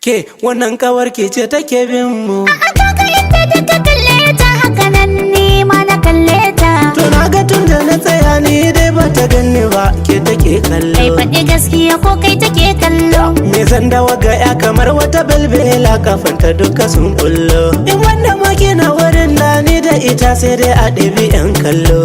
Ke wannan kawar ke ce take bin mu. A'a, kaga yadda da ka kalle ta, haka nan ni ma na kalle ta. To na ga tun da na tsaya ni dai bata ganni ba, ke take Kai, kallo. faɗi gaskiya, ko kai take kallo? Me zan da waga ya kamar wata belbela, kafanta duka sun bullo. In wanda ma kina wurin da ni da ita, sai dai a ɗabi 'yan kallo.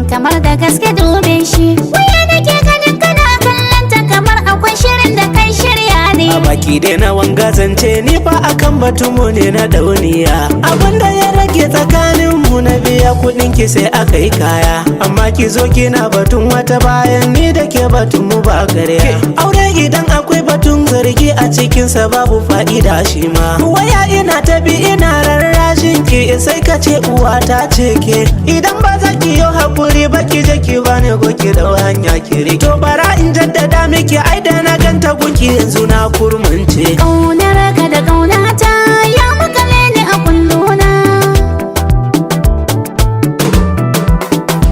Kamar da gaske, dube shi. Waya nake ganin kana kallon ta, kamar akwai shirin da kai shirya ne. A baki dai na wanga zance, ni fa akan batunmu ne na dauniya. Abinda ya rage tsakanin mu na biya kuɗin ki, sai aka yi kaya. Amma ki zo kina batun wata bayan ni da ke batun mu ba karya. Aure idan akwai batun zargi a cikinsa, babu fa'ida shi ma. Waya ina ta bi ina rarrashin ki, sai ka ce uwa ta ce ke. Idan ba za ki yi hakuri ba, ki je ki bani ko ki dau hanya ki rike. To bara in jaddada miki, ai da na ganta gunki yanzu na kurmance. Ƙaunar ka da ƙaunata ya makale ni a kulluna.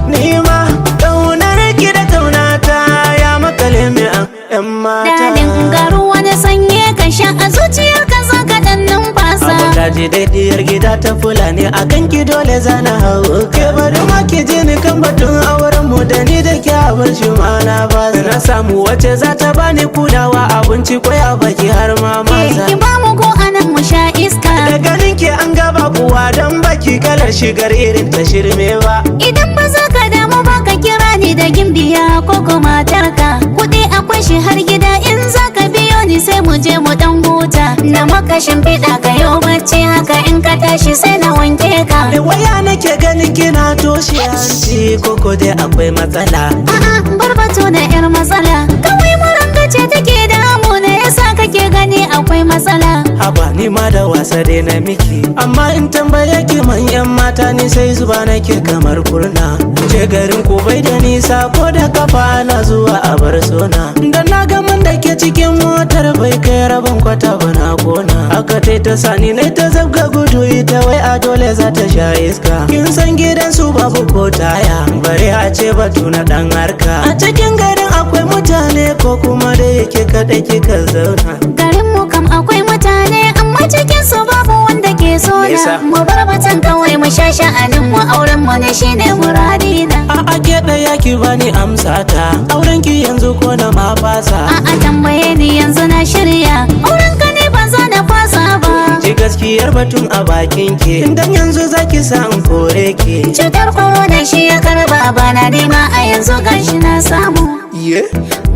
Ni ma ƙaunar ki da ƙaunata ya makale mi a 'yan mata. Dalin garuwa da sanye ka sha, a zuciyar ka za ka dan numfasa. Abu ji daidiyar gida ta Fulani, a kan ki dole zana hau. Ke bari ma ki ji ni kan batun auren mu da ni da ke, abin shi ma na ba. Na samu wacce za ta bani kulawa, abinci ko ya baki har ma masa. Ki ba mu ko anan mu sha iska. Da ganin ki an gaba kuwa, don baki kalar shigar irin ta shirme ba. Idan ba za ka damu ba, ka kira ni da gimbiya ko ko matarka. Kuɗi akwai shi har gida, in za ka biyo ni sai mu je mu dan huta. Na maka shimfiɗa ka yau bacci, haka in ka tashi sai na wanke ka. Da waya nake ganin kina toshe hanci, koko dai akwai matsala? A'a, bar batu na yar matsala. Kawai muranga ce take damu na, yasa kake gani akwai matsala. Haba, ni ma da wasa dai na miki. Amma in tambaye ki man yan mata, ni sai zuba nake kamar kurna. Je garin ku bai da nisa, ko da kafa na zuwa a bar sona. Da na ga man da ke cikin motar bai kai rabin kwata ba, na kona. Aka tai ta sani na ta zabga gudu, ita wai a dole za ta sha iska. Kin san gidan su babu ko taya, bare a ce batu na dan harka. A cikin garin akwai mutane, ko kuma da yake kaɗai kika zauna? Garin mu kam akwai mutane, amma cikin su babu wanda ke so Me yasa? na. Mu bar batun kawai, mu sha sha'anin mu, auren mu ne shine muradina. A'a, ke ɗaya ki bani amsa ta. Auren ki yanzu ko na ma fasa? A'a, tambaye ni yanzu na shirya. Auren ka ne ba za na fasa ba. Ji gaskiyar batun a bakin ki, idan yanzu zaki sa in kore ki. Cutar corona shi ya karba bana, nema a yanzu gashi na samu. Ye?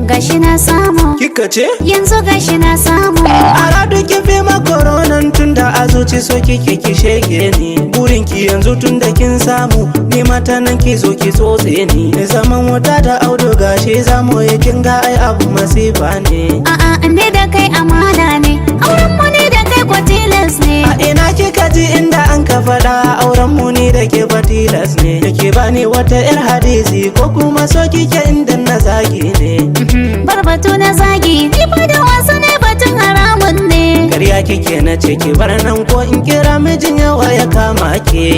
Gashi na samu. Kika ce? Yanzu gashi na samu. A radu ki fi ma koronan, tunda a zuci so kike ki shege ni. Burin ki yanzu tunda kin samu, ni mata nan ki zo ki tsotse ni. Zaman wuta da auduga shi zamu yi, kin ga ai abu masifa ne. A'a, ne da kai amana ne. Auren mu ne da kai ko tilas ne. A ina kika ji inda an ka faɗa auren mu ni da ke ba tilas ne? Da ke bani wata 'yar hadisi, ko kuma so kike inda na zagi ne? Bar batu na zagi, ni ba da wasu ne, batun haramun ne. Karya kike, na ce ki bar nan ko in kira mijin yawa ya kama ke.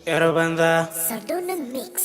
Yar banza. Sardauna Mix.